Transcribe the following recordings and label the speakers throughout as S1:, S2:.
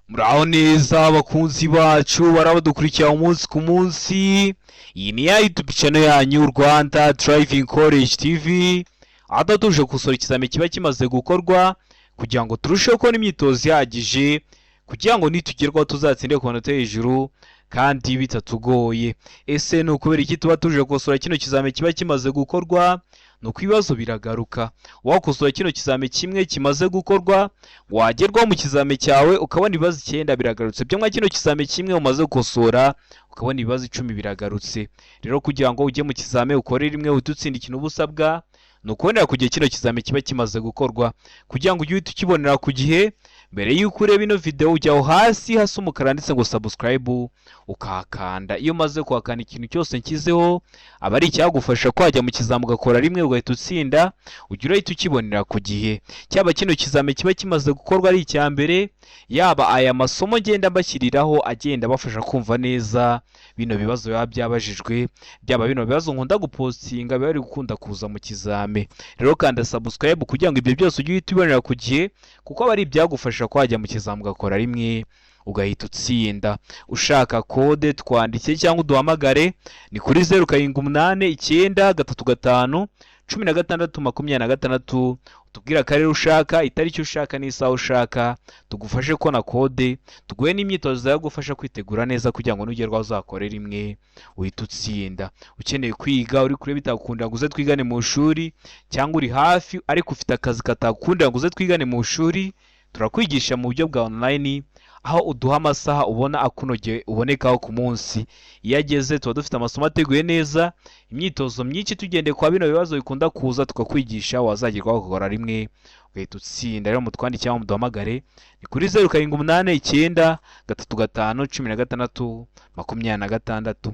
S1: Muraho neza abakunzi bacu barabadukurikira umunsi ku munsi. Iyi ni ya YouTube channel yanyu, Rwanda Driving College TV, aho tuje gukosora ikizami kiba kimaze gukorwa kugira ngo turusheho kubona imyitozo ihagije, kugira ngo nitugerwaho tuzatsinde ku manota hejuru kandi bitatugoye. Ese ni ukubera iki tuba tuje gukosora kino kizami kiba kimaze gukorwa? Ni uko ibibazo biragaruka. Wakosora kino kizami kimwe kimaze gukorwa, wagerwaho mu kizami cyawe ukabona ibibazo 9 biragarutse. Byo mwa kino kizami kimwe umaze gukosora, ukabona ibibazo 10 biragarutse. Rero kugira ngo ujye mu kizami ukore rimwe uhite utsinda, ikintu uba usabwa ni ukubonera ku gihe kino kizami kiba kimaze gukorwa, kugira ngo ujye uhita ukibonera ku gihe. Mbere y'uko ureba ino video, ujya aho hasi hasa umukara handitse ngo "subscribe", ukahakanda. Iyo umaze kuhakanda, ikintu cyose nshyizeho aba ari icyagufasha kwajya mu kizami ugakora rimwe ugahita utsinda, ujya urahita ukibonera ku gihe. Cyaba kino kizami kiba kimaze gukorwa ari icya mbere, yaba aya masomo ngenda mbashyiriraho agenda abafasha kumva neza bino bibazo biba byabajijwe, byaba bino bibazo nkunda gupostinga biba biri gukunda kuza mu kizami. Rero kanda subscribe kugira ngo ibyo byose ujye uhita ubibonera ku gihe, kuko aba ari ibyagufasha kwajya mu kizami ugakora rimwe ugahita utsinda. Ushaka kode, twandike cyangwa uduhamagare, ni kuri 0789351626. Utubwire akarere ushaka, itariki ushaka n'isaha ushaka, tugufashe kubona kode, tuguhe n'imyitozo yagufasha kwitegura neza kugira ngo nugerwaho uzakore rimwe uhite utsinda. Ukeneye kwiga uri kure bitakunda ngo uze twigane mu ishuri, cyangwa uri hafi ariko ufite akazi katakundira ngo uze twigane mu ishuri, turakwigisha mu buryo bwa online, aho uduha amasaha ubona akunogeye ubonekaho ku munsi. Iyo ageze, tuba dufite amasomo ateguye neza, imyitozo myinshi tugendeye kwa bino bibazo bikunda kuza, tukakwigisha, wazagerwaho ugakora rimwe ugahita utsinda. Rero mutwandike cyangwa muduhamagare, ni kuri 0789351626.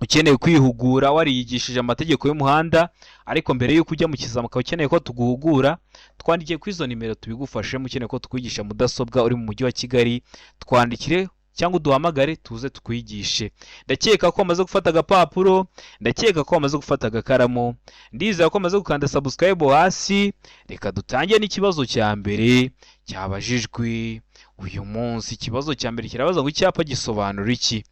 S1: Ukeneye kwihugura, wariyigishije amategeko y'umuhanda, ariko mbere y'uko ujya mu kizami ukaba ukeneye ko tuguhugura, twandikiye kuri izo nimero tubigufashemo. Ukeneye ko tukwigisha mudasobwa uri mu mujyi wa Kigali, twandikire cyangwa uduhamagare tuze tukwigishe. Ndakeka ko wamaze gufata agapapuro, ndakeka ko wamaze gufata agakaramu, ndizera ko wamaze gukanda subscribe hasi. Reka dutangire n'ikibazo cya mbere cyabajijwe uyu munsi. Ikibazo cya mbere kirabaza ngo: icyapa gisobanura iki?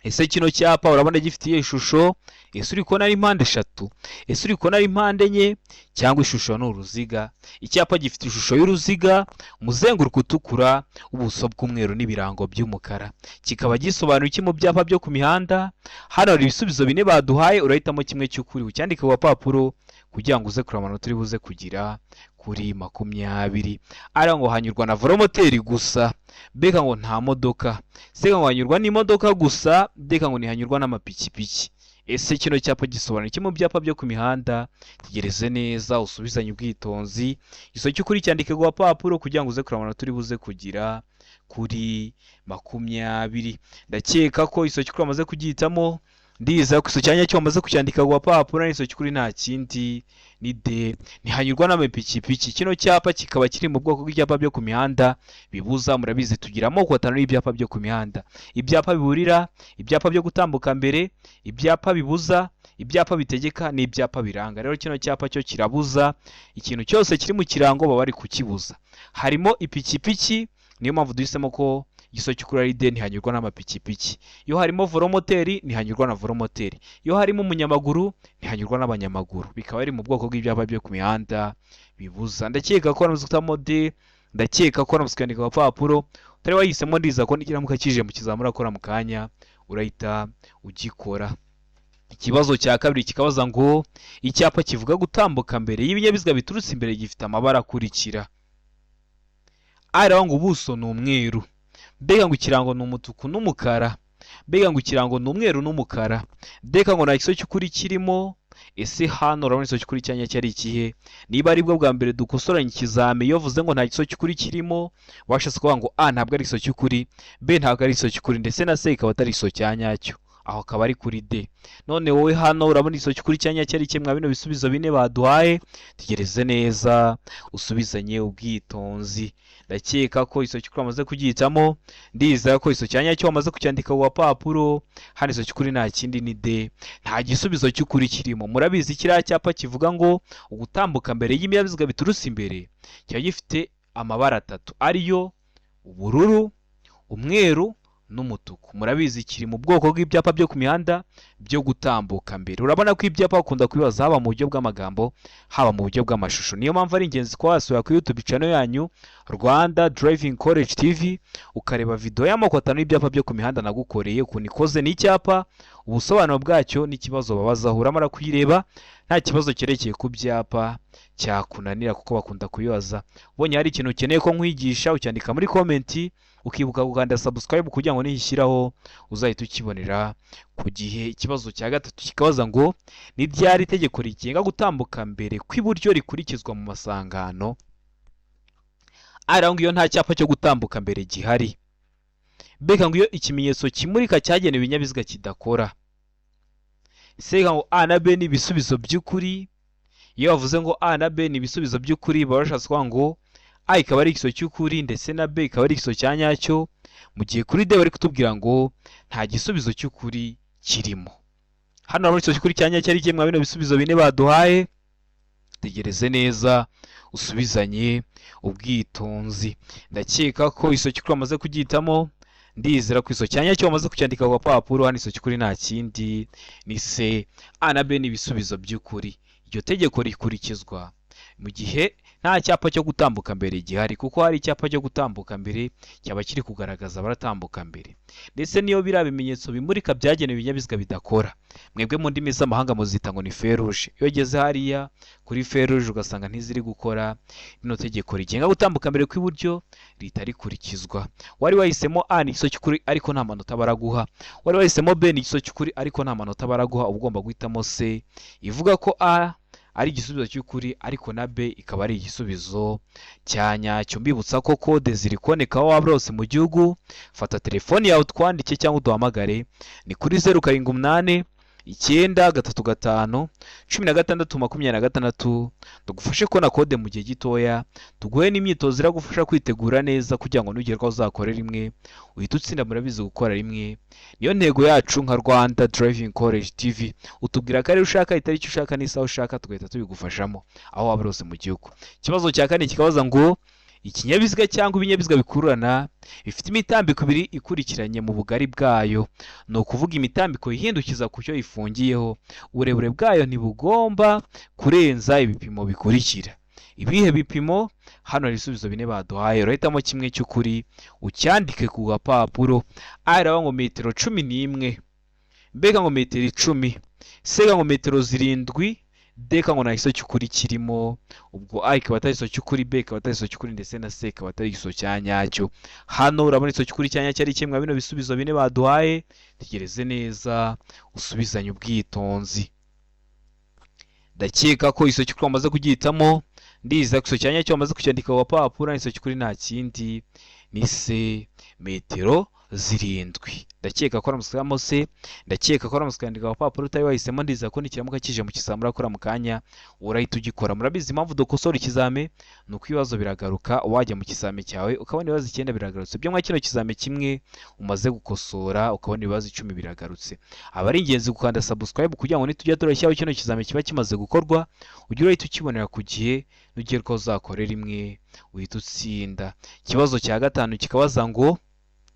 S1: Ese kino cyapa urabona gifite iyihe shusho? Ese uri kubona ari mpande eshatu? Ese uri kubona ari mpande enye? Cyangwa ishusho ni uruziga? Icyapa gifite ishusho y'uruziga, umuzenguruko utukura, ubuso bw'umweru n'ibirango by'umukara. Kikaba gisobanura iki mu byapa byo ku mihanda? Hano hari ibisubizo bine baduhaye, urahitamo kimwe cy'ukuri ucyandike ku gapapuro kugira ngo uze kureba amanota uri buze kugira kuri 20. Ariya ngo hanyurwa na velomoteri gusa, mbega ngo nta modoka, se ngo hanyurwa n'imodoka gusa, mbega ngo ntihanyurwa n'amapikipiki. Ese kino cyapa gisobanura iki mu byapa byo ku mihanda? Tegereze neza, usubizanye ubwitonzi. Igiso cy'ukuri cyandike ku gapapuro kugira ngo uze kureba amanota uri buze kugira kuri 20. Ndakeka ko igiso cy'ukuri wamaze kugihitamo, ndizera ko igiso cya nyacyo wamaze kucyandika ku gapapuro. N'igiso cy'ukuri nta kindi, ni D, ntihanyurwa n'amapikipiki. Kino cyapa kikaba kiri mu bwoko bw'ibyapa byo ku mihanda bibuza. Murabizi, tugira amoko atanu y'ibyapa byo ku mihanda: ibyapa biburira, ibyapa byo gutambuka mbere, ibyapa bibuza, ibyapa bitegeka n'ibyapa biranga. Rero kino cyapa cyo kirabuza. Ikintu cyose kiri mu kirango baba bari kukibuza, harimo ipikipiki. Niyo mpamvu duhisemo ko igiso cy'ukuri ari D, ntihanyurwa n'amapikipiki. Iyo harimo velomoteri, ntihanyurwa na velomoteri. Iyo harimo umunyamaguru, ntihanyurwa n'abanyamaguru. Bikaba biri mu bwoko bw'ibyapa byo ku mihanda bibuza. Ndakeka ko waramaze guhitamo D, ndakeka ko waramaze kwandika agapapuro. Utari wahisemo, ndiza ko nikiramuka kije mu kizamura akora mu kanya urahita ugikora. Ikibazo cya kabiri kikabaza ngo: icyapa kivuga gutambuka mbere y'ibinyabiziga biturutse imbere gifite amabara akurikira. A iravuga ngo ubuso ni umweru, mbega ngo ikirango ni umutuku n'umukara, mbega ngo ikirango ni umweru n'umukara, mbega ngo nta giso cy'ukuri kirimo. Ese hano urabona igiso cy'ukuri cya nyacyo ari ikihe? Niba aribwo bwa mbere dukosoranye ikizami, iyo uvuze ngo nta giso cy'ukuri kirimo, washatse kuvuga ngo A ntabwo ari igiso cy'ukuri, B ntabwo ari igiso cy'ukuri, ndetse na C ikaba atari igiso cya nyacyo. Aho akaba ari kuri D. None wowe hano urabona igiso cy'ukuri cya nyacyo ari kimwe bino bisubizo bine baduhaye? Tegereze neza, usubizanye ubwitonzi. Ndakeka ko igiso cy'ukuri wamaze kugihitamo, ndizera ko igiso cya nyacyo wamaze kucyandika ku gapapuro. Hano igiso cy'ukuri nta kindi, ni D, nta gisubizo cy'ukuri kirimo. Murabizi, kiriya cyapa kivuga ngo ugutambuka mbere y'ibinyabiziga biturutse imbere kiba gifite amabara atatu ariyo Ubururu, umweru n'umutuku. Murabizi, kiri mu bwoko bw'ibyapa byo ku mihanda byo gutambuka mbere. Urabona ko ibyapa bakunda kubibaza haba mu buryo bw'amagambo, haba mu buryo bw'amashusho. Niyo mpamvu ari ingenzi kuba wasura kuri YouTube channel yanyu Rwanda Driving College TV, ukareba video y'amoko atanu y'ibyapa byo ku mihanda nagukoreye, ukuntu ikoze n'icyapa, ubusobanuro bwacyo n'ikibazo babazaho. Uramara kuyireba, nta kibazo cyerekeye ku byapa cyakunanira, kuko bakunda kubibaza. Ubonye hari ikintu ukeneye ko nkwigisha, ucyandika muri comment, ukibuka gukanda subscribe kugira ngo niyishyiraho uzahita ukibonera ku gihe. Ikibazo cya gatatu kikabaza ngo: ni ryari itegeko rigenga gutambuka mbere kw'iburyo rikurikizwa mu masangano? Ari ngo iyo nta cyapa cyo gutambuka mbere gihari, B ngo iyo ikimenyetso kimurika cyagenewe ibinyabiziga kidakora, C ngo A na B ni ibisubizo by'ukuri. Iyo bavuze ngo A na B ni ibisubizo by'ukuri, baba bashatse kuvuga ngo A ikaba ari igisubizo cy'ukuri ndetse na B ikaba ari igisubizo cya nyacyo, mu gihe kuri D bari kutubwira ngo nta gisubizo cy'ukuri kirimo. Hano urabona igisubizo cy'ukuri cya nyacyo ari kimwe bino bisubizo bine baduhaye. Tegereze neza, usubizanye ubwitonzi. Ndakeka ko igisubizo cy'ukuri wamaze kugihitamo. Ndizera ko igisubizo cya nyacyo wamaze kucyandika ku gapapuro. Hano igisubizo cy'ukuri nta kindi, ni C. A na B ni ibisubizo by'ukuri. Iryo tegeko rikurikizwa mu gihe nta cyapa cyo gutambuka mbere gihari, kuko hari icyapa cyo gutambuka mbere cyaba kiri kugaragaza abaratambuka mbere, ndetse n'iyo biriya bimenyetso bimurika byagenewe ibinyabiziga bidakora. Mwebwe mu ndimi z'amahanga muzita ngo ni feu rouge. Iyo ugeze hariya kuri feu rouge ugasanga ntiziri gukora, rino tegeko rigenga gutambuka mbere kw'iburyo rihita rikurikizwa. Wari wahisemo A ni igisubizo cy'ukuri, ariko nta manota baraguha. Wari wahisemo B ni igisubizo cy'ukuri, ariko nta manota baraguha. Uba ugomba guhitamo C ivuga ko A ari igisubizo cy'ukuri, ariko na B ikaba ari igisubizo cya nyacyo. Mbibutsa ko kode ziri kuboneka aho waba hose mu gihugu. Fata telefoni yawe utwandike cyangwa uduhamagare, ni kuri 0789351626, tugufashe kubona kode mu gihe gitoya, tuguhe n'imyitozo iragufasha kwitegura neza kugira ngo nugera aho uzakore rimwe uhite utsinda. Murabizi, gukora rimwe niyo ntego yacu nka Rwanda Driving College TV. Utubwira akarere ushaka, itariki ushaka n'isaha ushaka, tugahita tubigufashamo aho waba hose mu gihugu. Ikibazo cya kane kikabaza ngo: ikinyabiziga cyangwa ibinyabiziga bikururana bifite imitambiko ibiri ikurikiranye mu bugari bwayo, ni ukuvuga imitambiko yihindukiza ku cyo ifungiyeho, uburebure bwayo ntibugomba kurenza ibipimo bikurikira. Ibihe bipimo? Hano hari ibisubizo bine baduhaye, urahitamo kimwe cy'ukuri ucyandike ku gapapuro. A iravuga ngo metero 11, B ngo metero 10, C ngo metero 7, D ngo nta gisubizo cy'ukuri kirimo. Ubwo A ikaba atari igisubizo cy'ukuri, B ikaba atari igisubizo cy'ukuri, ndetse na C ikaba atari igisubizo cya nyacyo. Hano urabona igisubizo cy'ukuri cya nyacyo ari kimwe bino bisubizo bine baduhaye. Tegereze neza, usubizanye ubwitonzi. Ndakeka ko igisubizo cy'ukuri wamaze kugihitamo. Ndizera ko igisubizo cya nyacyo wamaze kucyandika ku gapapuro. Igisubizo cy'ukuri nta kindi, ni C, metero 7. Ndakeka ko aramusubiramo C. Ndakeka ko aramutse kwandika ku gapapuro utari wahisemo. Ndizera ko nikiramuka kije mu kizami urakora mu kanya urahita ugikora. Murabizi, impamvu dukosora ikizami ni uko ibibazo biragaruka. Wajya mu kizami cyawe ukabona ibibazo 9 biragarutse byo mwa kino kizami kimwe umaze gukosora, ukabona ibibazo 10 biragarutse. Aba ari ingenzi gukanda subscribe kugira ngo nitujya turashyiraho kino kizami kiba kimaze gukorwa, ujye urahita ukibonera ku gihe, nugera ko uzakore rimwe uhita utsinda. Ikibazo cya gatanu kikabaza ngo,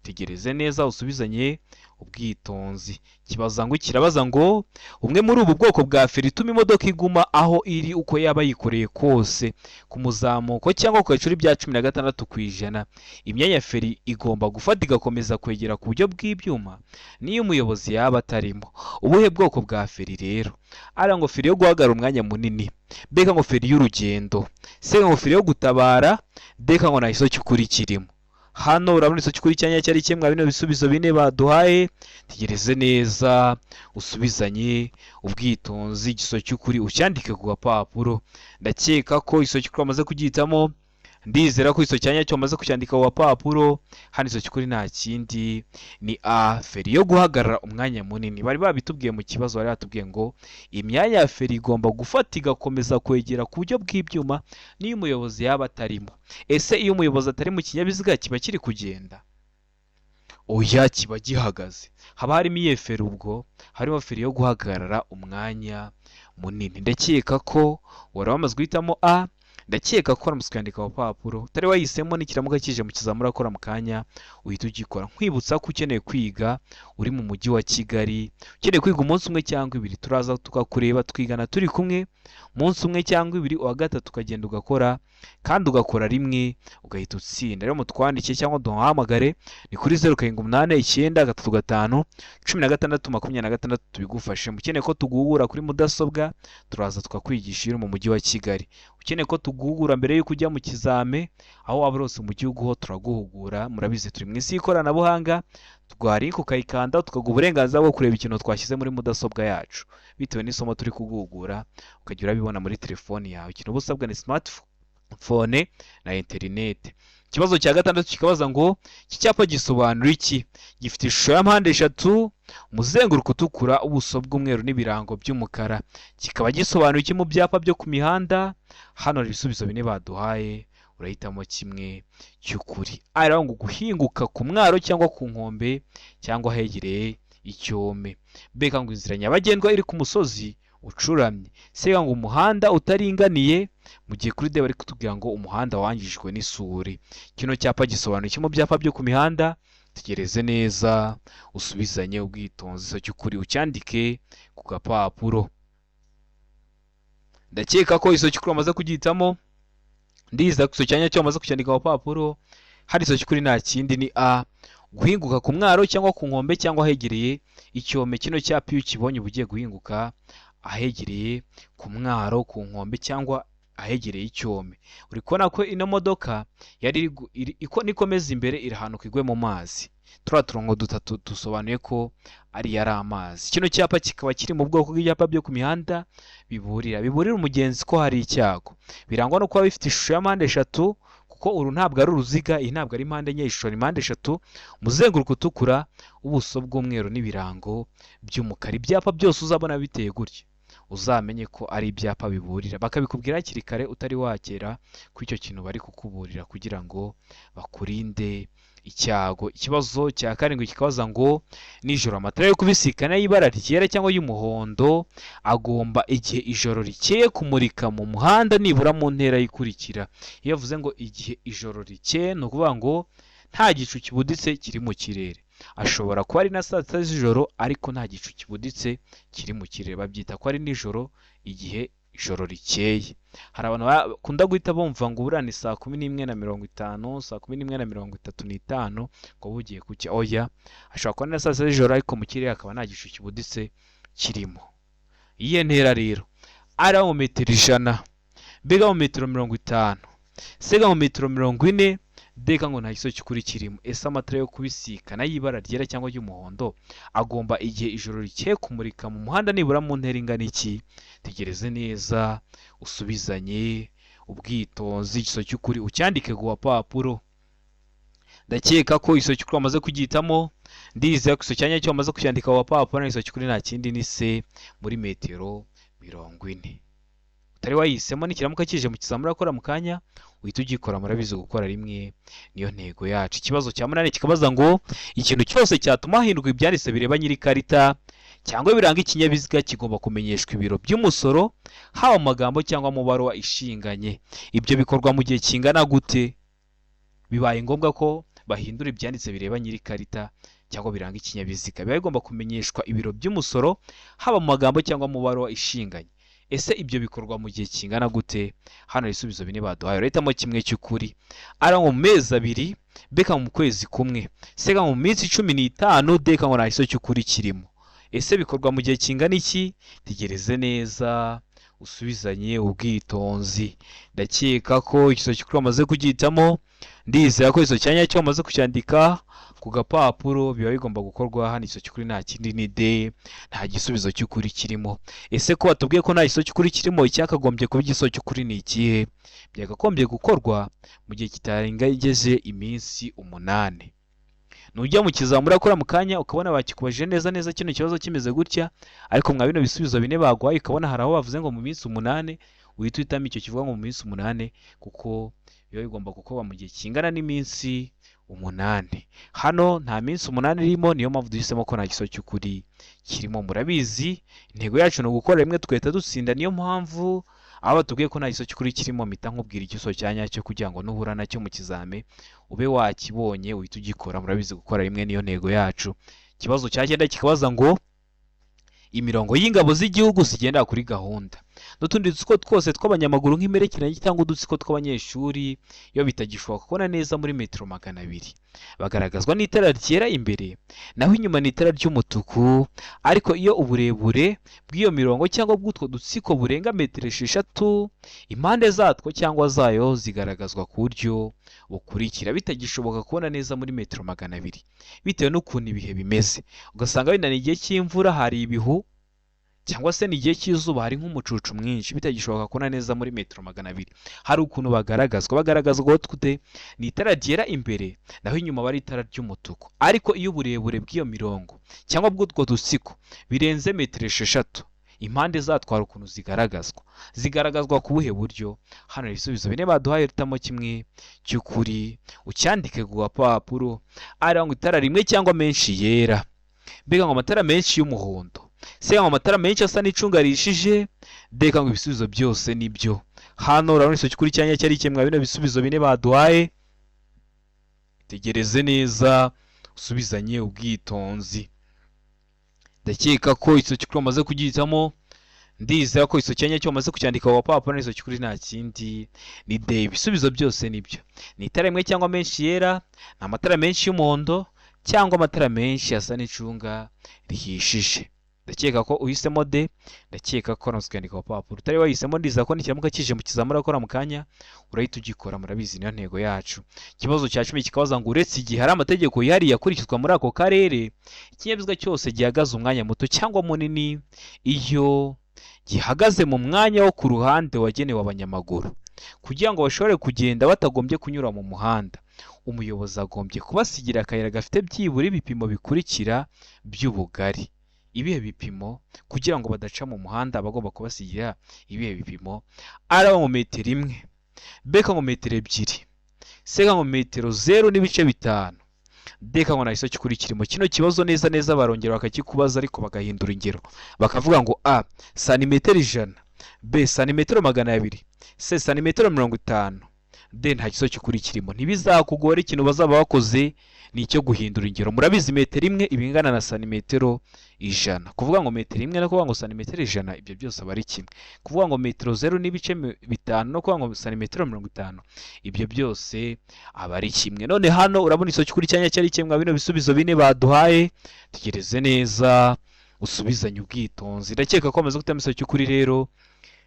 S1: tegereze neza, usubizanye ubwitonzi, kibaza ngo, kirabaza ngo: umwe muri ubu bwoko bwa feri ituma imodoka iguma aho iri uko yaba yikoreye kose ku muzamuko cyangwa ku gacuri bya 16%, imyanya ya feri igomba gufata igakomeza kwegera ku buryo bw'ibyuma niyo umuyobozi yaba atarimo. Ubuhe bwoko bwa feri rero? Ari ngo feri yo guhagarara umwanya munini, B ngo feri y'urugendo, C ngo feri yo gutabara, D ngo nta gisubizo cy'ukuri kirimo. Hano urabona igisubizo cy'ukuri cyanya cyari kimwe bino bisubizo bine baduhaye. Tegereze neza, usubizanye ubwitonzi, igisubizo cy'ukuri ucyandike ku gapapuro. Ndakeka ko igisubizo cy'ukuri wamaze kugihitamo. Ndizera ko igisubizo cya nyacyo wamaze kucyandika ku gapapuro. Hano igisubizo cy'ukuri nta kindi, ni A, feri yo guhagarara umwanya munini. Bari babitubwiye mu kibazo, bari batubwiye ngo imyanya ya feri igomba gufata igakomeza kwegera ku buryo bw'ibyuma n'iyo umuyobozi yaba atarimo. Ese iyo umuyobozi atari mu kinyabiziga kiba kiri kugenda? Oya, kiba gihagaze. Haba harimo iyihe feri? Ubwo harimo feri yo guhagarara umwanya munini. Ndakeka ko wari wamaze guhitamo A. Ndakeka ko waramutse ukandika ku papuro utari wahisemo, nikiramuka kije mu kizamini urakora mu kanya uhita ugikora. Nkwibutsa ko ukeneye kwiga uri mu mujyi wa Kigali, ukeneye kwiga umunsi umwe cyangwa ibiri, turaza tukakureba, twigana turi kumwe umunsi umwe cyangwa ibiri, uwa gatatu ukagenda ugakora, kandi ugakora rimwe ugahita utsinda. Rero mutwandikiye cyangwa duhamagare, ni kuri 0789351626, tubigufashe. Ukeneye ko tuguhugura kuri mudasobwa, turaza tukakwigisha iyo uri mu mujyi wa Kigali. Ukeneye ko tuguhugura mbere y'uko ujya mu kizame, aho waba uri hose mu gihugu ho turaguhugura. Murabizi, turi mu isi y'ikoranabuhanga, tuguha link ukayikanda, tukaguha uburenganzira bwo kureba ikintu twashyize muri mudasobwa yacu bitewe n'isomo turi kuguhugura, ukajya urabibona muri telefoni yawe. Ikintu uba usabwa ni smartphone na interineti. Ikibazo cya gatandatu kikabaza ngo: iki cyapa gisobanura iki? Gifite ishusho ya mpande eshatu, umuzenguruko utukura, ubuso bw'umweru n'ibirango by'umukara. Kikaba gisobanura iki mu byapa byo ku mihanda? Hano hari ibisubizo bine baduhaye, urahitamo kimwe cy'ukuri. Ari ngo guhinguka ku mwaro cyangwa ku nkombe cyangwa ahegereye icyome. B ngo inzira nyabagendwa iri ku musozi ucuramye. C ngo umuhanda utaringaniye. Mu gihe kuri D bari kutubwira ngo umuhanda wangijwe n'isuri. Kino cyapa gisobanura iki mu byapa byo ku mihanda? Tegereze neza, usubizanye ubwitonzi, icyo cy'ukuri ucyandike ku gapapuro. Ndakeka ko icyo cy'ukuri wamaze kugihitamo, ndizera ko icyo cyanya cyo wamaze kucyandika ku gapapuro. Hari icyo cy'ukuri, nta kindi, ni A, guhinguka ku mwaro cyangwa ku nkombe cyangwa ahegereye icyome. Kino cyapa iyo ukibonye uba ugiye guhinguka ahegereye ku mwaro, ku nkombe cyangwa ahegereye icyome. Uri kubona ko ino modoka yari nikomeza imbere irahanuka igwe mu mazi. Turiya turongo dutatu dusobanuye ko ari yari amazi. Kino cyapa kikaba kiri mu bwoko bw'ibyapa byo ku mihanda biburira umugenzi ko hari icyago. Birangwa no kuba bifite ishusho ya mpande eshatu, kuko uru ntabwo ari uruziga, iyi ntabwo ari mpande enye, ishusho ni mpande eshatu, umuzenguruko utukura, ubuso bw'umweru n'ibirango by'umukara. Ibyapa byose uzabona biteye gutya, uzamenye ko ari ibyapa biburira, bakabikubwira hakiri kare utari wakera ko icyo kintu bari kukuburira kugira ngo bakurinde icyago. Ikibazo cya karindwi kikabaza ngo: nijoro amatara yo kubisikana y'ibara ryera cyangwa y'umuhondo agomba igihe ijoro rikeye kumurika mu muhanda nibura mu ntera ikurikira. Iyo bavuze ngo igihe ijoro rikeye, ni ukuvuga ngo nta gicu kibuditse kiri mu kirere. Ashobora kuba ari na saa sita z'ijoro ariko nta gicu kibuditse kiri mu kirere, babyita ko ari nijoro igihe ijoro rikeye. Hari abantu bakunda guhita bumva ngo buriya ni 11:50, 11:35, ngo bugiye kucya. Oya, ashobora kuba ari na saa sita z'ijoro ariko mu kirere hakaba nta gicu kibuditse kirimo. Iyihe ntera rero? Ari mu metero 100, B mu metero 50, C mu metero 40, D ngo nta gisubizo cy'ukuri kirimo. Ese amatara yo kubisikana y'ibara ryera cyangwa ry'umuhondo agomba igihe ijoro rikeye kumurika mu muhanda nibura mu ntera ingana iki? Tegereze neza, usubizanye ubwitonzi, igisubizo cy'ukuri ucyandike ku gapapuro. Ndakeka ko igisubizo cy'ukuri wamaze kugihitamo, ndizera ko igisubizo cya nyacyo wamaze kucyandika ku gapapuro. Igisubizo cy'ukuri nta kindi, ni C, muri metero 40. Utari wayihisemo, nikiramuka kije mu kizamini urakora mu kanya uhita ugikora. Murabizi, gukora rimwe niyo ntego yacu. Ikibazo cya munani kikabaza ngo: ikintu cyose cyatuma hahindurwa ibyanditse bireba nyir'ikarita cyangwa biranga ikinyabiziga kigomba kumenyeshwa ibiro by'umusoro, haba mu magambo cyangwa mu baruwa ishinganye. Ibyo bikorwa mu gihe kingana gute? Bibaye ngombwa ko bahindura ibyanditse bireba nyir'ikarita cyangwa biranga ikinyabiziga, biba bigomba kumenyeshwa ibiro by'umusoro haba mu magambo cyangwa mu baruwa ishinganye. Ese ibyo bikorwa mu gihe kingana gute? Hano ibisubizo bine baduhaye, urahitamo kimwe cy'ukuri. Ari mu mezi 2, B mu kwezi kumwe, C mu minsi 15, D ngo nta gisubizo cy'ukuri kirimo. Ese bikorwa mu gihe kingana iki? Tegereze neza, usubizanye ubwitonzi. Ndakeka ko igisubizo cy'ukuri wamaze kugihitamo, ndizera ko igisubizo cya nyacyo wamaze kucyandika ku gapapuro. Biba bigomba gukorwa hano, igisubizo cy'ukuri nta kindi, ni D, nta gisubizo cy'ukuri kirimo. Ese ko batubwiye ko nta gisubizo cy'ukuri kirimo, icyakagombye kuba igisubizo cy'ukuri ni ikihe? Byakagombye gukorwa mu gihe kitarengeje iminsi 8. Nujya mu kizamini urakora mu kanya ukabona bakikubajije neza neza kino kibazo kimeze gutya, ariko mwa bino bisubizo bine baguhaye ukabona hari aho bavuze ngo mu minsi 8, uhita uhitamo icyo kivuga ngo mu minsi 8, kuko biba bigomba gukorwa mu gihe kingana n'iminsi 8. Hano nta minsi 8 irimo, niyo mpamvu duhisemo ko nta gisubizo cy'ukuri kirimo. Murabizi, intego yacu ni ugukora rimwe tugahita dutsinda, niyo mpamvu Aho batubwiye ko nta gisubizo cy'ukuri kirimo, mpita nkubwira igisubizo cya nyacyo kugira ngo nuhura nacyo mu kizame ube wakibonye uhite ugikora. Murabizi, gukora rimwe niyo ntego yacu. Ikibazo cya cyenda kikabaza ngo imirongo y'ingabo z'igihugu zigendera kuri gahunda n'utundi dutsiko twose tw'abanyamaguru nk'imperekeranye cyangwa udutsiko tw'abanyeshuri, iyo bitagishoboka kubona neza muri metero 200, bagaragazwa n'itara ryera imbere, naho inyuma ni itara ry'umutuku. Ariko iyo uburebure bw'iyo mirongo cyangwa bw'utwo dutsiko burenga metero 6, impande zatwo cyangwa zayo zigaragazwa ku buryo bukurikira: bitagishoboka kubona neza muri metero 200 bitewe n'ukuntu ibihe bimeze, ugasanga wenda ni igihe cy'imvura hari ibihu, cyangwa se ni igihe cy'izuba hari nk'umucucu mwinshi, bitagishoboka kubona neza muri metero 200, hari ukuntu bagaragazwa. Bagaragazwa gute? Ni itara ryera imbere, naho inyuma aba ari itara ry'umutuku. Ariko iyo uburebure bw'iyo mirongo cyangwa bw'utwo dutsiko birenze metero 6, impande zatwo hari ukuntu zigaragazwa. Zigaragazwa ku buhe buryo? Hano ibisubizo bine baduhaye, hitamo kimwe cy'ukuri ucyandike ku gapapuro. Ari ngo itara rimwe cyangwa menshi yera, mbega ngo amatara menshi y'umuhondo, se ngo amatara menshi asa n'icunga rihishije, D ngo ibisubizo byose nibyo. Hano urabona igisubizo cy'ukuri cyanya cyari kimwe bino bisubizo bine baduhaye. Tegereze neza, usubizanye ubwitonzi. Ndakeka ko igisubizo cy'ukuri wamaze kugihitamo. Ndizera ko igisubizo cyanya cyo wamaze kucyandika ku gapapuro. N'igisubizo cy'ukuri nta kindi, ni D, ibisubizo byose nibyo. Ni itara rimwe cyangwa menshi yera, ni amatara menshi y'umuhondo, cyangwa amatara menshi asa n'icunga rihishije. Ndakeka ko uhisemo D. Ndakeka ko wamaze kuyandika ku gapapuro. Utari wahisemo, ndizera ko nikiramuka kije mu kizamura akora mu kanya urahita ugikora. Murabizi, niyo ntego yacu. Ikibazo cya 10 kikabaza ngo uretse igihe hari amategeko yihariye akurikizwa muri ako karere, ikinyabiziga cyose gihagaze umwanya muto cyangwa munini, iyo gihagaze mu mwanya wo ku ruhande wagenewe abanyamaguru kugira ngo bashobore kugenda batagombye kunyura mu muhanda, umuyobozi agombye kubasigira akayira gafite byibura ibipimo bikurikira by'ubugari. Ibihe bipimo? Kugira ngo badaca mu muhanda, bagomba kubasigira ibihe bipimo? Araba mu metero 1, B ngo metero 2, C ngo metero 0.5, D ngo nta gisubizo cy'ukuri kirimo. Kino kibazo neza neza barongera bakakikubaza, ariko bagahindura ingero, bakavuga ngo A santimetero 100, B santimetero 200, C santimetero 50, D nta gisubizo cy'ukuri kirimo. Ntibizakugore, ikintu bazaba bakoze ni icyo guhindura ingero. Murabizi, metero 1 iba ingana na santimetero 100. Kuvuga ngo metero 1 no kuvuga ngo santimetero 100, ibyo byose aba ari kimwe. Kuvuga ngo metero 0.5 no kuvuga ngo santimetero 50, ibyo byose aba ari kimwe. None hano urabona igisubizo cy'ukuri cyanya cyari kimwe bino bisubizo bine baduhaye. Tegereze neza, usubizanye ubwitonzi. Ndakeka ko wamaze gutema igisubizo cy'ukuri. Rero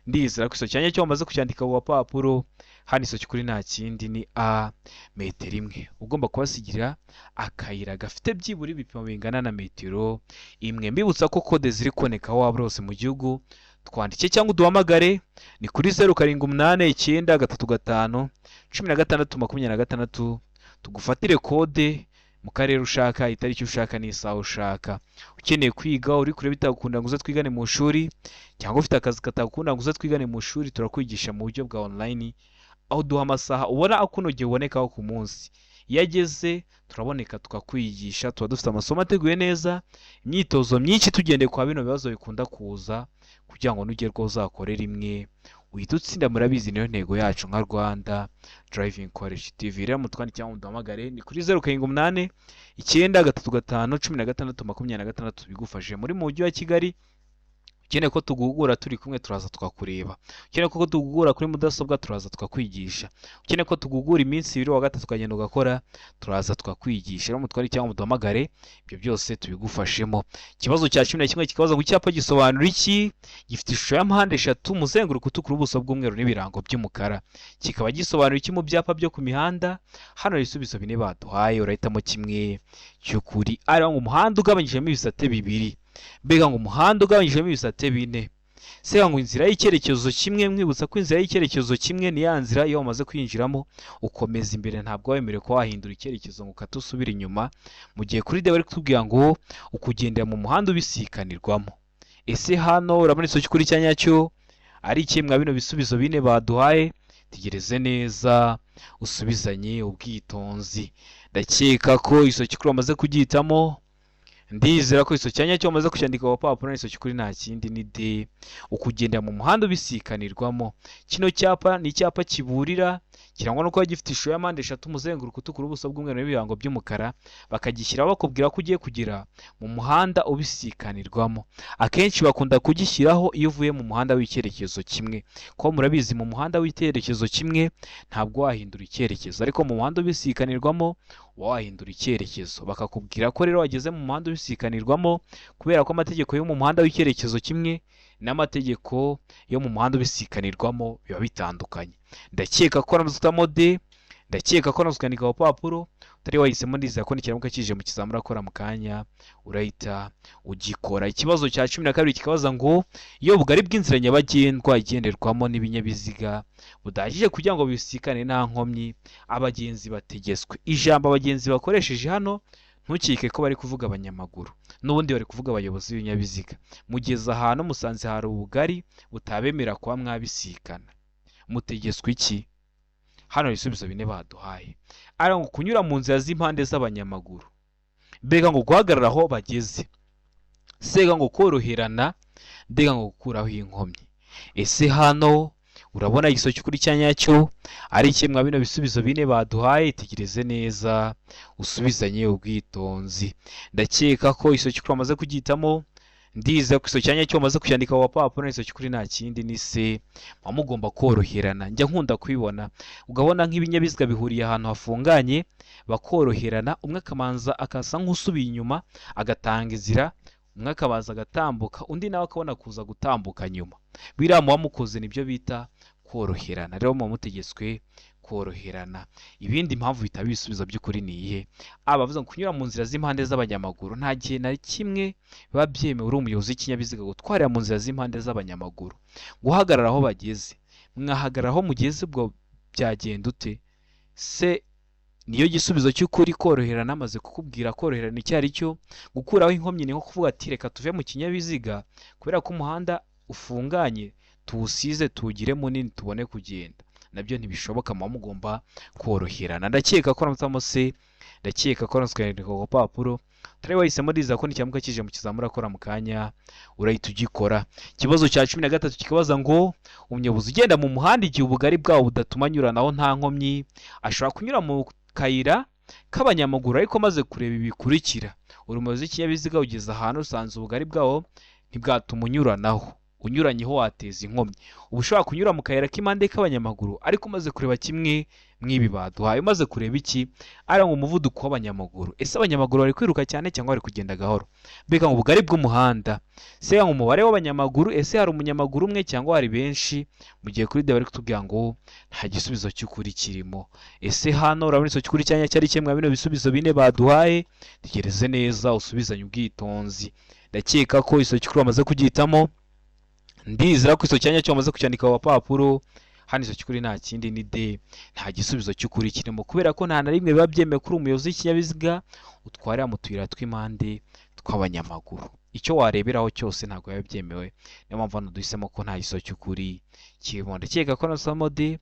S1: ndizera ko igisubizo cyanya cyo wamaze kucyandika ku gapapuro. Hano igisubizo cy'ukuri nta kindi, ni A, metero 1. Ugomba kubasigira akayira gafite byibura ibipimo bingana na metero 1. Mbibutsa ko kode ziri kuboneka aho waba hose mu gihugu. Twandike cyangwa uduhamagare, ni kuri 0789351626, tugufatire kode mu karere ushaka, itariki ushaka n'isaha ushaka. Ukeneye kwiga, uri kure bitagukunda ngo uze twigane mu ishuri, cyangwa ufite akazi katagukunda ngo uze twigane mu ishuri, turakwigisha mu buryo bwa online, aho duha amasaha ubona akunogeye ubonekaho ku munsi. Iyo ageze turaboneka tukakwigisha. Tuba dufite amasomo ateguye neza, imyitozo myinshi tugendeye kwa bino bibazo bikunda kuza, kugira ngo nugerwaho uzakore rimwe uhite utsinda. Murabizi, niyo ntego yacu nka Rwanda Driving College TV. Rero mutwandike cyangwa muduhamagare, ni kuri 0789351626, bigufashe. Muri mu mujyi wa Kigali, ukeneye ko tuguhugura turi kumwe, turaza tukakureba. Ukeneye ko tuguhugura kuri mudasobwa, turaza tukakwigisha. Ukeneye ko tuguhugura iminsi 2, wa gatatu ukagenda ugakora, turaza tukakwigisha. Rero mutware cyangwa muduhamagare, ibyo byose tubigufashemo. Ikibazo cya 11 kikabaza ngo icyapa gisobanura iki? Gifite ishusho ya mpande eshatu, umuzenguruko utukura, ubuso bw'umweru n'ibirango by'umukara. Kikaba gisobanura iki mu byapa byo ku mihanda? Hano ibisubizo bine baduhaye, urahitamo kimwe cy'ukuri. Ari ngo umuhanda ugabanyijemo ibisate bibiri, mbega ngo umuhanda ugabanyijemo ibisate bine, se ngo inzira y'icyerekezo kimwe. Mwibutsa ko inzira y'icyerekezo kimwe ni ya nzira iyo wamaze kwinjiramo ukomeza imbere, ntabwo wemerewe kuba wahindura icyerekezo ngo ukate usubire inyuma. Mu gihe kuri D bari kutubwira ngo ukugendera mu muhanda ubisikanirwamo. Ese hano urabona igisubizo cy'ukuri cya nyacyo ari ikihe mwa bino bisubizo bine baduhaye? Tegereze neza, usubizanye ubwitonzi. Ndakeka ko igisubizo cy'ukuri wamaze kugihitamo. Ndizera ko iso cyanya cyo umaze kucyandika ku papuro, iso cy'ukuri nta kindi ni D, ukugenda mu muhanda ubisikanirwamo. Kino cyapa ni icyapa kiburira, kirangwa no kuba gifite ishusho ya mpande eshatu, umuzenguruko utukura, ubuso bw'umweru n'ibirango by'umukara. Bakagishyiraho bakubwira ko ugiye kugera mu muhanda ubisikanirwamo. Akenshi bakunda kugishyiraho iyo uvuye mu muhanda w'icyerekezo kimwe, kuko murabizi mu muhanda w'icyerekezo kimwe ntabwo wahindura icyerekezo, ariko mu muhanda ubisikanirwamo uba wahindura icyerekezo. Bakakubwira ko rero wageze mu muhanda ubisikanirwamo, kubera ko amategeko yo mu muhanda w'icyerekezo kimwe n'amategeko yo mu muhanda ubisikanirwamo biba bitandukanye. Ndakeka ko waramutse D, ndakeka ko waramutse ukandika ku papuro. Utari wahisemo, ndizera ko nikiramuka kije mu kizamini urakora mu kanya urahita ugikora. Ikibazo cya 12 kikabaza ngo iyo ubugari bw'inzira nyabagendwa igenderwamo n'ibinyabiziga budahagije kugira ngo bisikane nta nkomyi, abagenzi bategetswe. Ijambo abagenzi bakoresheje hano, ntukeke ko bari kuvuga abanyamaguru, n'ubundi bari kuvuga abayobozi b'ibinyabiziga. Mugeze ahantu musanze hari ubugari butabemera kuba mwabisikana, mutegetswe iki? Hano ibisubizo bine baduhaye ari ngo kunyura mu nzira z'impande z'abanyamaguru, mbega ngo guhagarara aho bageze, sega ngo koroherana, mbega ngo gukuraho inkomyi. Ese hano urabona igiso cy'ukuri cya nyacyo ari kimwe mwa bino bisubizo bine baduhaye? Tegereze neza usubizanye ubwitonzi. Ndakeka ko igiso cy'ukuri wamaze kugihitamo. Ndizera ko igiso cya nyacyo wamaze kucyandika ku gapapuro. Igiso cy'ukuri nta kindi ni se, muba mugomba koroherana. Njya nkunda kubibona, ugabona nk'ibinyabiziga bihuriye ahantu hafunganye, bakoroherana, umwe akamanza akasa nk'usubiye inyuma agatanga inzira, umwe akabanza agatambuka, undi nawe akabona kuza gutambuka nyuma. Biriya muba mukoze nibyo bita koroherana. Rero muba mutegetswe koroherana. Ibindi impamvu bitaba ibisubizo by'ukuri ni iyihe? Abavuze ngo kunyura mu nzira z'impande z'abanyamaguru, nta gihe na kimwe biba byemewe uri umuyobozi w'ikinyabiziga gutwarira mu nzira z'impande z'abanyamaguru. Guhagarara aho bageze, mwahagarara aho mugeze ubwo byagenda ute se? Niyo gisubizo cy'ukuri. Koroherana, amaze kukubwira koroherana icyo ari cyo. Gukuraho inkomyi ni nko kuvuga ati reka tuve mu kinyabiziga kubera ko umuhanda ufunganye, tuwusize tuwugire munini tubone kugenda. Nabyo ntibishoboka, muba mugomba koroherana. Ndakeka ko waramutse se, ndakeka ko waramutse ukandika ku gapapuro. Utari wahisemo, ndizera ko nikiramuka kije mu kizamini urakora mu kanya urahita ugikora. Ikibazo cya 13 kikabaza ngo umuyobozi ugenda mu muhanda igihe ubugari bwawo budatuma anyuranaho nta nkomyi, ashobora kunyura mu kayira k'abanyamaguru ariko amaze kureba ibi bikurikira. Uri umuyobozi w'ikinyabiziga, ugeze ahantu usanze ubugari bwawo ntibwatuma unyuranaho, unyuranyeho wateza inkomyi. Uba ushobora kunyura mu kayira k'impande k'abanyamaguru ariko umaze kureba kimwe mw'ibi baduhaye. Umaze kureba iki? Ari ngo umuvuduko w'abanyamaguru, ese abanyamaguru bari kwiruka cyane cyangwa bari kugenda gahoro? Mbega ngo ubugari bw'umuhanda, se ngo umubare w'abanyamaguru, ese hari umunyamaguru umwe cyangwa hari benshi? Mu gihe kuri D bari kutubwira ngo nta gisubizo cy'ukuri kirimo. Ese hano urabona igisubizo cy'ukuri cyanya cyari kimwe bino bisubizo bine baduhaye? Tegereze neza usubizanye ubwitonzi. Ndakeka ko igisubizo cy'ukuri wamaze kugihitamo. Ndizera ko iso cyanya cyo wamaze kucyandika ku gapapuro. Hano iso cy'ukuri nta kindi ni D, nta gisubizo cy'ukuri kirimo, kubera ko nta na rimwe biba byemewe kuri umuyobozi w'ikinyabiziga utwarira mu tuyira tw'impande tw'abanyamaguru. Icyo wareberaho cyose ntabwo biba byemewe. Niyo mpamvu hano duhisemo ko nta gisubizo cy'ukuri kirimo. Ndakeka ko nasamo D,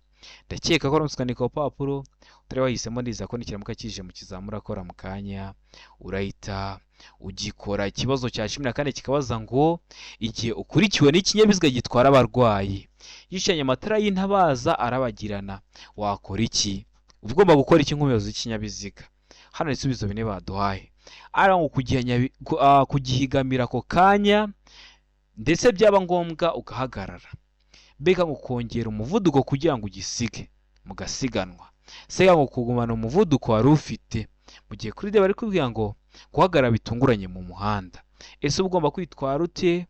S1: ndakeka ko waramutse ukandika ku gapapuro. Utari wahisemo, ndizera ko nikiramuka kije mu kizamini urakora mu kanya urahita ugikora. Ikibazo cya 14 kikabaza ngo igihe ukurikiwe n'ikinyabiziga gitwara abarwayi yicanye amatara y'intabaza arabagirana, wakora iki? Uba ugomba gukora iki nk'umuyobozi w'ikinyabiziga? Hano ibisubizo bine baduhaye ari ngo kugihigamira ako kanya ndetse byaba ngombwa ugahagarara, mbega ngo kongera umuvuduko kugira ngo ugisige mugasiganwa, se ngo kugumana umuvuduko wari ufite. Mu gihe kuri D bari kubwira ngo guhagarara bitunguranye mu muhanda. Ese uba ugomba kwitwara ute?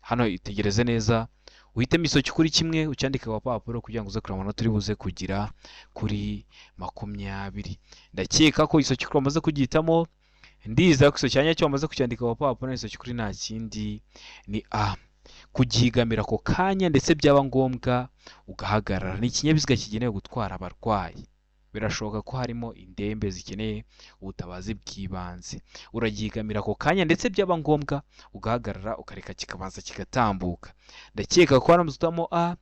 S1: Hano itegereze neza uhitemo igiso cy'ukuri kimwe ucyandike ku gapapuro kugira ngo uze kureba amanota uri buze kugira kuri 20. Ndakeka ko igiso cy'ukuri wamaze kugihitamo. Ndizera ko igiso cya nyacyo wamaze kucyandika ku gapapuro. Igiso cy'ukuri nta kindi ni A, kugihigamira ako kanya ndetse byaba ngombwa ugahagarara. Ni ikinyabiziga kigenewe gutwara abarwayi, birashoboka ko harimo indembe zikeneye ubutabazi bw'ibanze. Uragihigamira ako kanya ndetse byaba ngombwa ugahagarara ukareka kikabanza kigatambuka. Ndakeka ko waramutse uhitamo A,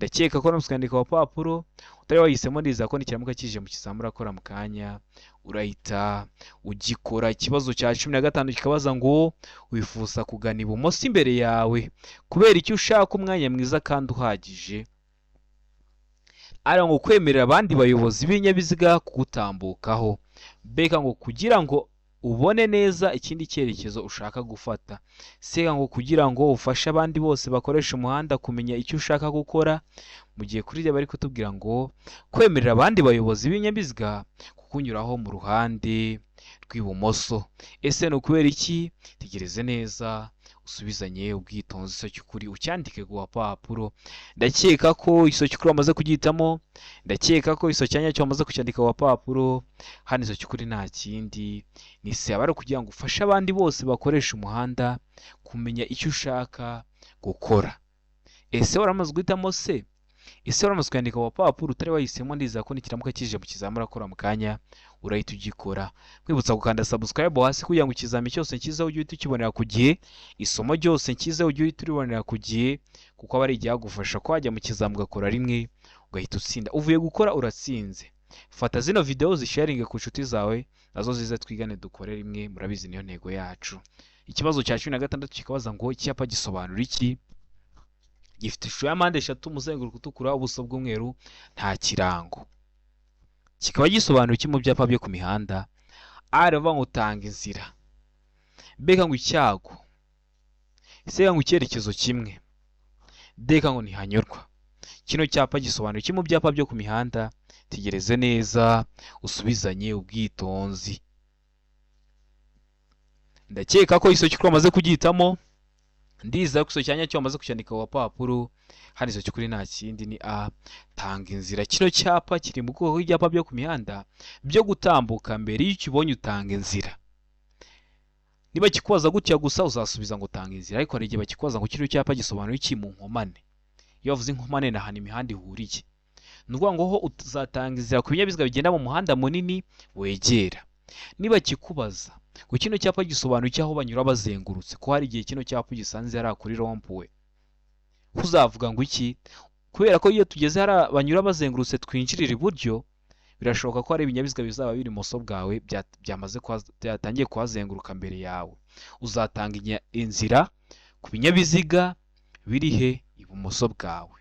S1: Ndakeka ko waramaze kwandika ku papuro, utari wahisemo ndizera ko nikiramuka kije mu kizami urakora mu kanya urahita ugikora. Ikibazo cya 15 kikabaza ngo wifuza kugana ibumoso imbere yawe kubera icyo ushaka umwanya mwiza kandi uhagije. Ari ngo kwemerera abandi bayobozi b'ibinyabiziga kugutambukaho. Beka ngo kugira ngo ubone neza ikindi cyerekezo ushaka gufata. Seka ngo kugira ngo ufashe abandi bose bakoresha umuhanda kumenya icyo ushaka gukora. Mu gihe kuri bari kutubwira ngo kwemerera abandi bayobozi b'ibinyabiziga kukunyuraho mu ruhande rw'ibumoso. Ese ni ukubera iki? Tegereze neza usubizanye ubwitonzi iso cy'ukuri ucyandike ku gapapuro. Ndakeka ko iso cy'ukuri wamaze kugihitamo, ndakeka ko iso cyanya cyo wamaze kucyandika ku gapapuro. Hano iso cy'ukuri nta kindi ni se aba ari ukugira ngo ufashe abandi bose bakoresha umuhanda kumenya icyo ushaka gukora. Ese waramaze guhitamo se? Ese waramaze kwandika ku gapapuro utari wahisemo? Ndizera ko nikiramuka kije mu kizami urakora mu kanya urahita ugikora. Nkwibutsa gukanda subscribe hasi kugira ngo ikizami cyose nshyizeho ujye uhita ukibonera ku gihe, isomo ryose nshyizeho ujye uhita uribonera ku gihe, kuko aba ari iryagufasha ko wajya mu kizami ugakora rimwe ugahita utsinda. Uvuye gukora uratsinze. Fata zino video zisharinge ku nshuti zawe nazo zize twigane dukore rimwe, murabizi niyo ntego yacu. Ikibazo cya 16 kikabaza ngo icyapa gisobanura iki? Gifite ishusho ya mpande eshatu, umuzenguruko utukura, ubuso bw'umweru, nta kirango. Kikaba gisobanura iki mu byapa byo ku mihanda? A iravuga ngo tanga inzira, B ngo icyago, C ngo icyerekezo kimwe, D ngo ntihanyurwa. Kino cyapa gisobanura iki mu byapa byo ku mihanda? Tegereze neza usubizanye ubwitonzi. Ndakeka ko iso cy'ukuri wamaze kugihitamo, ndizera ko iso cyanya cyo wamaze kucyandika ku gapapuro. Hano iso cy'ukuri nta kindi ni A, tanga inzira. Kino cyapa kiri mu bwoko bw'ibyapa byo ku mihanda byo gutambuka mbere, iyo ukibonye utanga inzira. Niba kikubaza gutya gusa uzasubiza ngo tanga inzira, ariko hari igihe bakikubaza ngo kino cyapa gisobanura iki mu nkomane. Iyo bavuze inkomane ni ahantu imihanda ihuriye. Ni ukuvuga ngo ho uzatanga inzira ku binyabiziga bigenda mu muhanda munini wegera. Niba kikubaza ngo kino cyapa gisobanura iki aho banyura bazengurutse, ko hari igihe kino cyapa ugisanze hariya kuri rompuwe, uzavuga ngo iki? Kubera ko iyo tugeze hariya banyura bazengurutse twinjirira iburyo, birashoboka ko hari ibinyabiziga bizaba biri ibumoso bwawe byatangiye kuhazenguruka mbere yawe. Uzatanga inzira ku binyabiziga biri he? Ibumoso bwawe.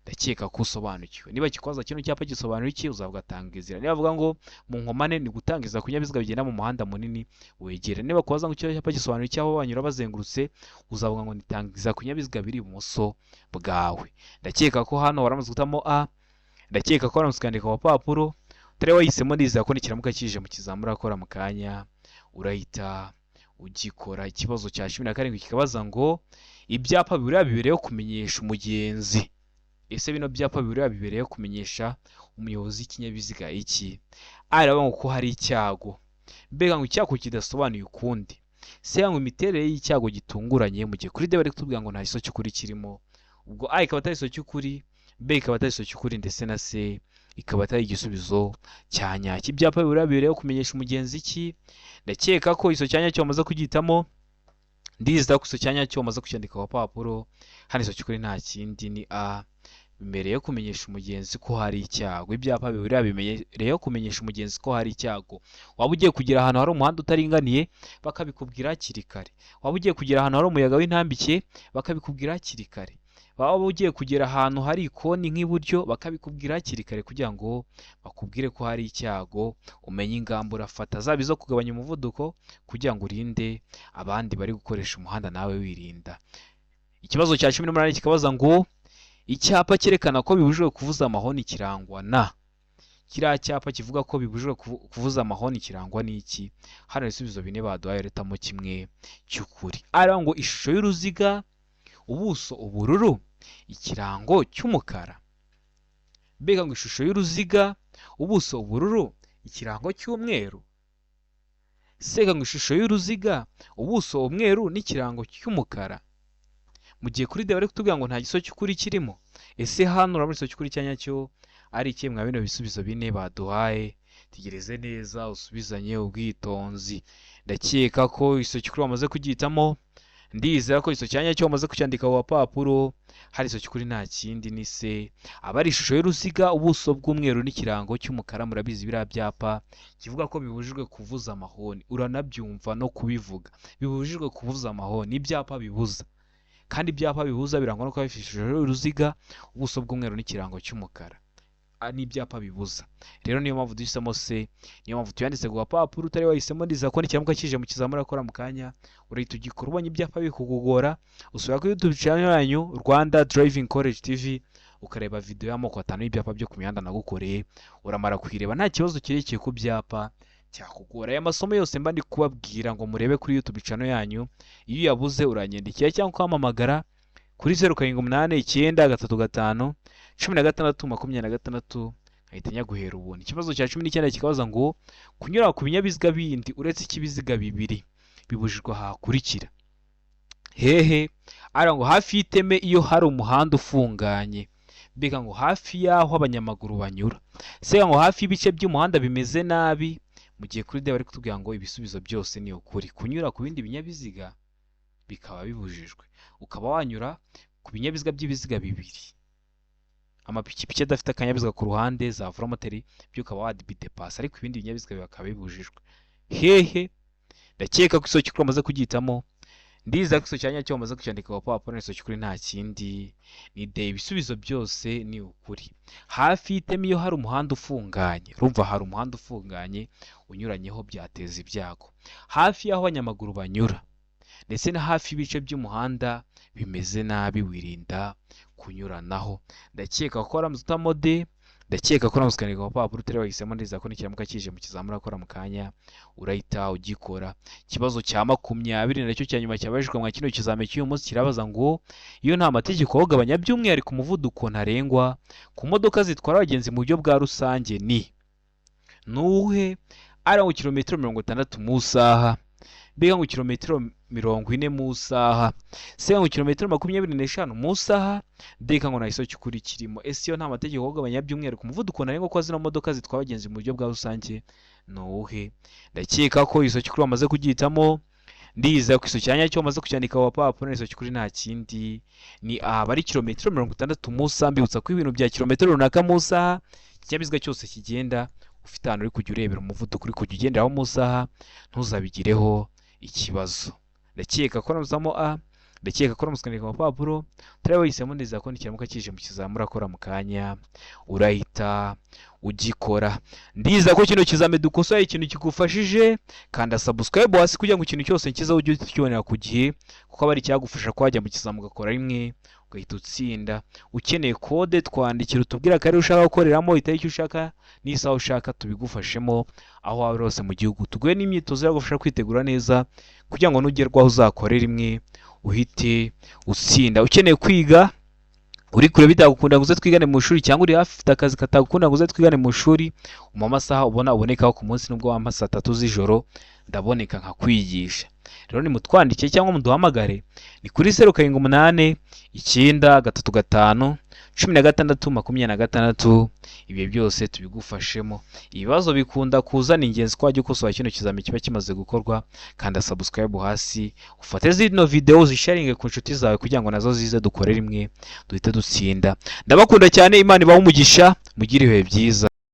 S1: Ndakeka ko usobanukiwe. Niba kikubaza kino cyapa gisobanura iki, uzavuga tanga inzira. Niba bavuga ngo mu nkomane ni gutangiza ku binyabiziga bigenda mu muhanda munini wegera. Niba kubaza ngo kino cyapa gisobanura iki aho banyura bazengurutse, uzavuga ngo nitangiza ku binyabiziga biri ibumoso bwawe. Ndakeka ko hano waramaze guhitamo A, ndakeka ko waramaze kwandika ku gapapuro, utari wahisemo ndizera ko nikiramuka kije mu kizami urakora mu kanya urahita ugikora. Ikibazo cya 17 kikabaza ngo ibyapa bibiri bibereyeho kumenyesha umugenzi. Ese bino byapa bibiri bibereyeho kumenyesha umuyobozi w'ikinyabiziga iki? A iravuga ngo ko hari icyago, B ngo icyago kidasobanuye ukundi, C ngo imiterere y'icyago gitunguranye, mu gihe kuri D bari kutubwira ngo nta giso cy'ukuri kirimo. Ubwo A ikaba atari igiso cy'ukuri, B ikaba atari igiso cy'ukuri, ndetse na C ikaba atari igisubizo cya nyacyo. Ibyapa bibiri bibereyeho kumenyesha umugenzi iki? Ndakeka ko igiso cya nyacyo wamaze kugihitamo, ndizera ko igiso cya nyacyo wamaze kucyandika ku gapapuro. Hano igiso cy'ukuri nta kindi ni A, bimereyeho kumenyesha umugenzi ko hari icyago. Ibyapa bibiri bimereyeho kumenyesha umugenzi ko hari icyago. Waba ugiye kugera ahantu hari umuhanda utaringaniye bakabikubwira hakiri kare. Waba ugiye kugera ahantu hari umuyaga w'intambike bakabikubwira hakiri kare. Waba ugiye kugera ahantu hari ikoni nk'iburyo bakabikubwira hakiri kare kugira ngo bakubwire ko hari icyago, umenye ingamba urafata zaba izo kugabanya umuvuduko kugira ngo urinde abandi bari gukoresha umuhanda nawe wirinda. Ikibazo cya 18 kikabaza ngo icyapa cyerekana ko bibujijwe kuvuza amahoni kirangwa na. Kiriya cyapa kivuga ko bibujijwe kuvuza amahoni kirangwa n'iki? Hano ibisubizo bine baduhaye, hitamo kimwe cy'ukuri. Ari ngo ishusho y'uruziga, ubuso ubururu, ikirango cy'umukara. Mbega ngo ishusho y'uruziga, ubuso ubururu, ikirango cy'umweru. Sega ngo ishusho y'uruziga, ubuso umweru n'ikirango cy'umukara. Mu gihe kuri D bari kutubwira ngo nta giso cy'ukuri kirimo. Ese hano urabona igiso cy'ukuri cya nyacyo ari ikihe mwa bino bisubizo bine baduhaye? Tegereze neza usubizanye ubwitonzi. Ndakeka ko igiso cy'ukuri wamaze kugihitamo, Ndizera ko icyo cyanya cyo wamaze kucyandika ku gapapuro. Hari icyo kuri, nta kindi ni C. Aba ari ishusho y'uruziga, ubuso bw'umweru n'ikirango cy'umukara. Murabizi biriya byapa kivuga ko bibujijwe kuvuza amahoni, uranabyumva no kubivuga, bibujijwe kuvuza amahoni. Ibyapa bibuza, kandi ibyapa bibuza birangwa no kuba bifite ishusho y'uruziga, ubuso bw'umweru n'ikirango cy'umukara. N'ibyapa bibuza rero, niyo mpamvu duhisemo C, niyo mpamvu tuyanditse ku gapapuro. Utari wahisemo, ndizera ko nikiramuka kije mu kizamini urakora mu kanya urahita ugikora. Ubonye ibyapa bikugora, usubira kuri YouTube channel yanyu Rwanda Driving College TV, ukareba video y'amoko atanu y'ibyapa byo ku mihanda nagukoreye. Uramara kuyireba, nta kibazo cyerekeye ku byapa cyakugora. Aya masomo yose mba ndi kubabwira ngo murebe kuri YouTube channel yanyu. Iyo uyabuze uranyandikira cyangwa ukampamagara kuri 0789351626, nkahita nyaguhera ubuntu. Ikibazo cya 19 kikabaza ngo kunyura ku binyabiziga bindi uretse icy'ibiziga bibiri bibujijwe ahakurikira hehe? Ari ngo hafi y'iteme iyo hari umuhanda ufunganye, mbega ngo hafi y'aho abanyamaguru banyura, se ngo hafi y'ibice by'umuhanda bimeze nabi. Mu gihe kuri D bari kutubwira ngo ibisubizo byose ni ukuri. Kunyura ku bindi binyabiziga bikaba bibujijwe, ukaba wanyura ku binyabiziga by'ibiziga bibiri, amapikipiki adafite akanyabiziga ku ruhande, za velomoteri, byo ukaba wabidepasa, ariko ibindi binyabiziga bikaba bibujijwe hehe? Ndakeka ko isoko wamaze kugihitamo. Ndizera ko icyo cyanya cyo wamaze kucyandika ku gapapuro. N'isoko kuri, nta kindi ni D. Ibisubizo byose ni ukuri. Hafi y'iteme iyo hari umuhanda ufunganye, urumva hari umuhanda ufunganye unyuranyeho byateza ibyago, hafi y'aho abanyamaguru banyura, ndetse na hafi y'ibice by'umuhanda bimeze nabi, wirinda kunyuranaho. Ndakeka ko waramutse utamo D. Ndakeka ko uramutse ukandika ku gapapuro utari wahisemo, ndizera ko nikiramuka kije mu kizamini urakora mu kanya urahita ugikora. Ikibazo cya 20 nacyo cya nyuma cyabajijwe mwa kino kizami cy'uyu munsi kirabaza ngo iyo nta mategeko awugabanya by'umwihariko umuvuduko ntarengwa ku modoka zitwara abagenzi mu buryo bwa rusange ni nuwuhe? Ari ngo kilometero 60 mu isaha, mbega ngo kilometero 40 mu isaha, se ngo kilometero 25 mu isaha, mbega ngo nta gisozi cy'ukuri kirimo. Ese iyo nta mategeko awugabanya by'umwihariko umuvuduko ntarengwa kwa zino modoka zitwara abagenzi mu buryo bwa rusange ni uwuhe? Ndakeka ko igisozi cy'ukuri wamaze kugihitamo. Ndizera ko igisozi cya nyacyo wamaze kucyandika ku gapapuro. N'igisozi cy'ukuri nta kindi ni aha, bari kilometero 60 mu isaha. Mbibutsa ko ibintu bya kilometero runaka mu isaha, ikinyabiziga cyose kigenda ufite ahantu uri kujya urebera umuvuduko uri kujya ugenderaho mu isaha, ntuzabigireho ikibazo. Ndakeka ko uramuzamo A. Ndakeka ko uramutse ukandika ku gapapuro utari wahisemo, ndizera ko nikiramuka kije mu kizamini urakora mu kanya urahita ugikora. Ndizera ko kino kizami dukosoye ikintu kigufashije. Kanda subscribe hasi kugira ngo ikintu cyose nkizaho ujye ukibonera ku gihe, kuko aba ari icyagufasha ko wajya mu kizami ugakora rimwe ugahita utsinda. Ukeneye kode, twandikira utubwire akarere ushaka gukoreramo, itariki ushaka n'isaha ushaka, tubigufashemo aho waba uri hose mu gihugu. Tuguhe n'imyitozo yagufasha kwitegura neza kugira ngo nugerwaho uzakore rimwe uhite utsinda. Ukeneye kwiga uri kure bitagukunda ngo uze twigane mu ishuri, cyangwa uri hafi ufite akazi katagukunda ngo uze twigane mu ishuri, umpa amasaha ubona ubonekaho ku munsi, nubwo wampa saa 3 z'ijoro ndaboneka nkakwigisha. Rero nimutwandike cyangwa muduhamagare, ni kuri 0789351626. Ibyo byose tubigufashemo. Ibibazo bikunda kuza, ni ingenzi ko wajya ukosora kino kizami kiba kimaze gukorwa. Kanda subscribe hasi, ufate zino video uzisharinge ku nshuti zawe kugira ngo nazo zize dukore rimwe duhite dutsinda. Ndabakunda cyane, Imana ibahe umugisha, mugire ibihe byiza.